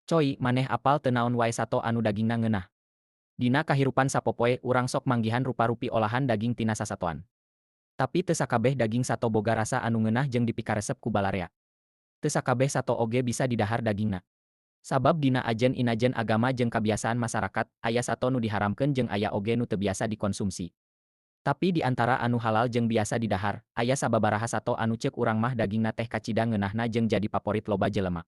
Coy, maneh apal teu naon wae sato anu dagingna ngeunah? Dina kahirupan sapopoe urang sok manggihan rupa-rupi olahan daging tina sasatoan. Tapi teu sakabeh daging sato boga rasa anu ngeunah jeung dipikaresep ku balarea. Teu sakabeh sato oge bisa didahar dagingna. Sabab dina ajen inajen agama jeung kabiasaan masarakat, aya sato nu diharamkeun jeung aya oge nu teu biasa dikonsumsi. Tapi di antara anu halal jeung biasa didahar, aya sababaraha sato anu ceuk urang mah dagingna teh kacida ngeunahna jeung jadi paporit loba jelema.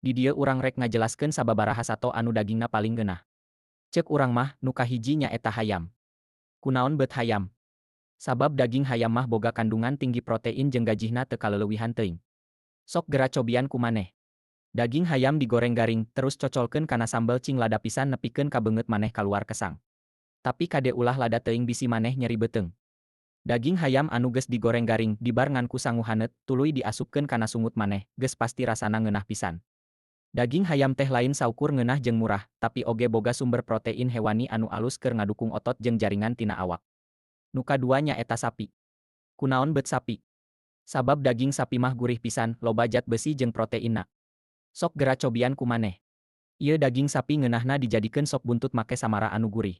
Di dieu urang rek ngajelaskeun sababaraha sato anu dagingna paling ngeunah. Ceuk urang mah, nu kahiji nyaeta hayam. Kunaon beut hayam? Sabab daging hayam mah boga kandungan tinggi protein jeung gajihna teu kaleleuwihan teuing. Sok gera cobian ku maneh. Daging hayam digoreng garing, terus cocolkeun kana sambel cing lada pisan nepikeun ka beungeut maneh kaluar kesang. Tapi kade ulah lada teuing bisi maneh nyeri beuteung. Daging hayam anu geus digoreng garing, dibar ngan ku sangu haneut, tuluy diasupkeun kana sungut maneh, geus pasti rasana ngeunah pisan. Daging hayam teh lain saukur ngeunah jeung murah, tapi oge boga sumber protein hewani anu alus keur ngadukung otot jeung jaringan tina awak. Nu kadua nyaeta sapi. Kunaon beut sapi? Sabab daging sapi mah gurih pisan, loba zat besi jeung proteinna. Sok gera cobian ku maneh. Ieu daging sapi ngeunahna dijadikeun sop buntut make samara anu gurih.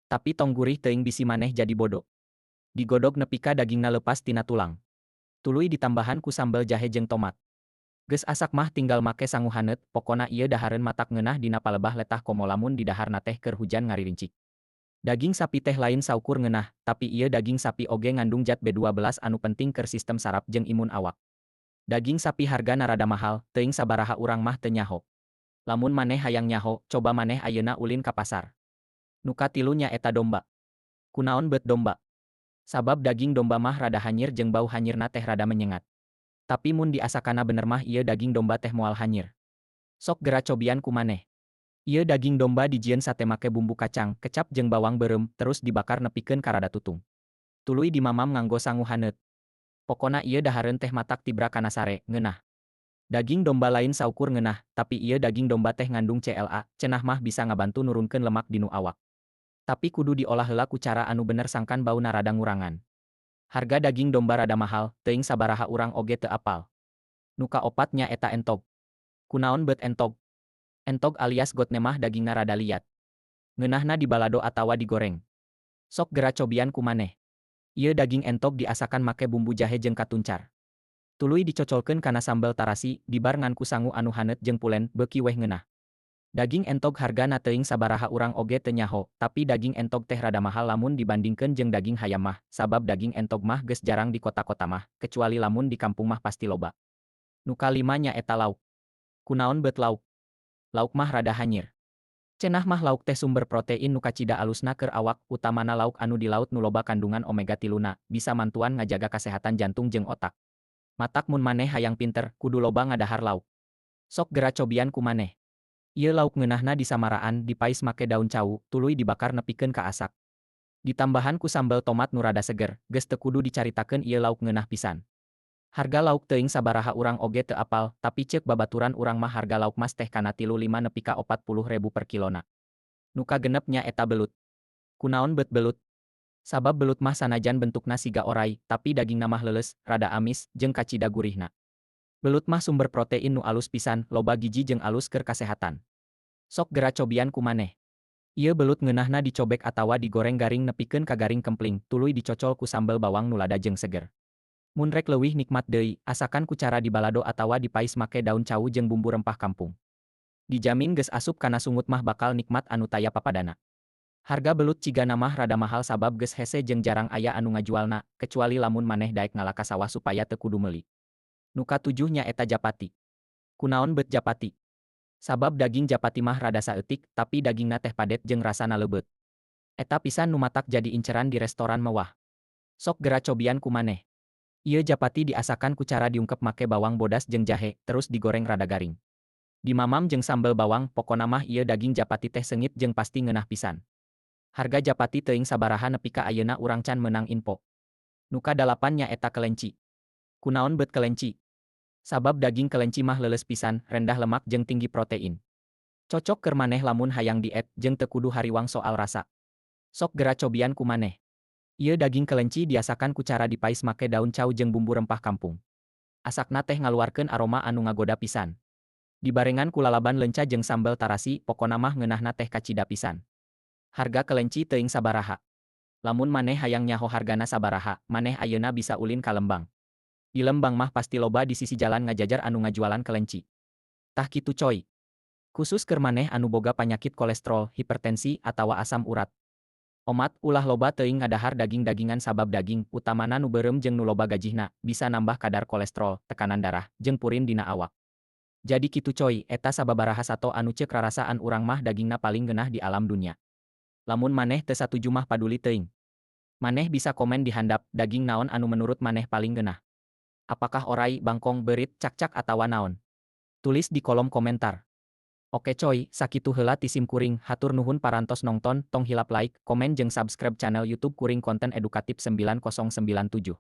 Tapi tong gurih teuing bisi maneh jadi bodo. Digodog nepi ka dagingna leupas tina tulang. Tuluy ditambahan ku sambel jahe jeung tomat. Geus asak mah tinggal make sangu haneut, pokona ieu dahareun matak ngeunah dina palebah letah komo lamun didaharna teh keur hujan ngarincik. Daging sapi teh lain saukur ngeunah, tapi ieu daging sapi oge ngandung zat B12 anu penting keur sistem saraf jeung imun awak. Daging sapi hargana rada mahal, teuing sabaraha urang mah teu nyaho. Lamun maneh hayang nyaho, coba maneh ayeuna ulin ka pasar. Nu katilu nyaeta domba. Kunaon beut domba? Sabab daging domba mah rada hanyir jeung bau hanyirna teh rada menyengat. Tapi mun diasakana bener mah ieu daging domba teh moal hanyir. Sok gera cobian ku maneh. Ieu daging domba dijieun sate make bumbu kacang, kecap jeung bawang beureum, terus dibakar nepikeun ka rada tutung. Tuluy dimamam nganggo sangu haneut. Pokona ieu dahareun teh matak tibra kana sare, ngeunah. Daging domba lain saukur ngeunah, tapi ieu daging domba teh ngandung CLA, cenah mah bisa ngabantu nurunkeun lemak dinu awak. Tapi kudu diolah heula ku cara anu bener sangkan bauna rada ngurangan. Harga daging domba rada mahal, teuing sabaraha urang oge teu apal. Nu kaopat nyaeta entog. Kunaon beut entog? Entog alias gotne mah dagingna rada liat. Ngeunahna dibalado atawa digoreng. Sok gera cobian ku maneh. Ieu daging entog diasakan make bumbu jahe jeung katuncar. Tuluy dicocolkeun kana sambel tarasi, dibar ngan ku sangu anu haneut jeung pulen, beuki weh ngeunah. Daging entog hargana teuing sabaraha urang oge teu nyaho, tapi daging entog teh rada mahal lamun dibandingkeun jeung daging hayam mah, sabab daging entog mah geus jarang di kota-kota mah, kecuali lamun di kampung mah pasti loba. Nu kalima nyaeta lauk. Kunaon beut lauk? Lauk mah rada hanyir. Cenah mah lauk teh sumber protein nu kacida alusna keur awak, utamana lauk anu di laut nu loba kandungan omega tiluna, bisa mantuan ngajaga kasehatan jantung jeung otak. Matak mun maneh hayang pinter, kudu loba ngadahar lauk. Sok gera cobian ku maneh. Ieu lauk ngeunahna disamaraan, dipais make daun cau, tuluy dibakar nepikeun ka asak. Ditambahan ku sambel tomat nu rada seger, geus teu kudu dicaritakeun ieu lauk ngeunah pisan. Harga lauk teuing sabaraha urang oge teu apal, tapi ceuk babaturan urang mah harga lauk mas teh kana 35 nepi ka 40 ribu per kilona. Nu kagenep nyaeta belut. Kunaon beut belut? Sabab belut mah sanajan bentukna siga orai, tapi dagingna mah leuleus, rada amis, jeung kacida gurihna. Belut mah sumber protein nu alus pisan, loba gizi jeung alus keur kasehatan. Sok gera cobian ku maneh. Ieu belut ngeunahna dicobek atawa digoreng garing nepikeun ka garing kempling, tuluy dicocol ku sambel bawang nu lada jeung seger. Mun rek leuwih nikmat deui, asakan ku cara dibalado atawa dipais make daun cau jeung bumbu rempah kampung. Dijamin geus asup kana sungut mah bakal nikmat anu taya papadana. Harga belut cigana mah rada mahal sabab geus hese jeung jarang aya anu ngajualna, kecuali lamun maneh daek ngala ka sawah supaya teu kudu meuli. Nu katujuh nyaeta japati. Kunaon beut japati? Sabab daging japati mah rada saeutik, tapi dagingna teh padet jeung rasana leubeut. Eta pisan nu matak jadi inceran di restoran mewah. Sok gera cobian ku maneh. Ieu japati diasakan ku cara diungkep make bawang bodas jeung jahe, terus digoreng rada garing. Dimamam jeung sambel bawang, pokona mah ieu daging japati teh seungit jeung pasti ngeunah pisan. Harga japati teuing sabaraha nepi ka ayeuna urang can meunang info. Nu kadalapan nyaeta kelenci. Kunaon beut kelenci? Sabab daging kelenci mah leuleus pisan, rendah lemak jeung tinggi protein. Cocok keur maneh lamun hayang diet jeung teu kudu hariwang soal rasa. Sok gera cobian ku maneh. Ieu daging kelenci diasakan ku cara dipais make daun cau jeung bumbu rempah kampung. Asakna teh ngaluarkeun aroma anu ngagoda pisan. Dibarengan ku lalaban leunca jeung sambel tarasi, pokona mah ngeunahna teh kacida pisan. Harga kelenci teuing sabaraha. Lamun maneh hayang nyaho hargana sabaraha, maneh ayeuna bisa ulin ka Lembang. Di Lembang mah pasti loba di sisi jalan ngajajar anu ngajualan kelenci. Tah kitu coy. Khusus keur maneh anu boga panyakit kolesterol, hipertensi, atawa asam urat. Omat, ulah loba teuing ngadahar daging-dagingan sabab daging, utamana nu beureum jeung nu loba gajihna, bisa nambah kadar kolesterol, tekanan darah, jeung purin dina awak. Jadi kitu coy, eta sababaraha sato anu ceuk rarasaan urang mah dagingna paling ngeunah di alam dunya. Lamun maneh teu satuju mah paduli teuing. Maneh bisa komen di handap, daging naon anu menurut maneh paling ngeunah. Apakah orai, bangkong, beurit, cakcak atawa naon? Tulis di kolom komentar. Oke coy, sakitu heula ti sim kuring, hatur nuhun parantos nongton, tong hilap like, komen jeung subscribe channel YouTube Kuring Konten Edukatif 9097.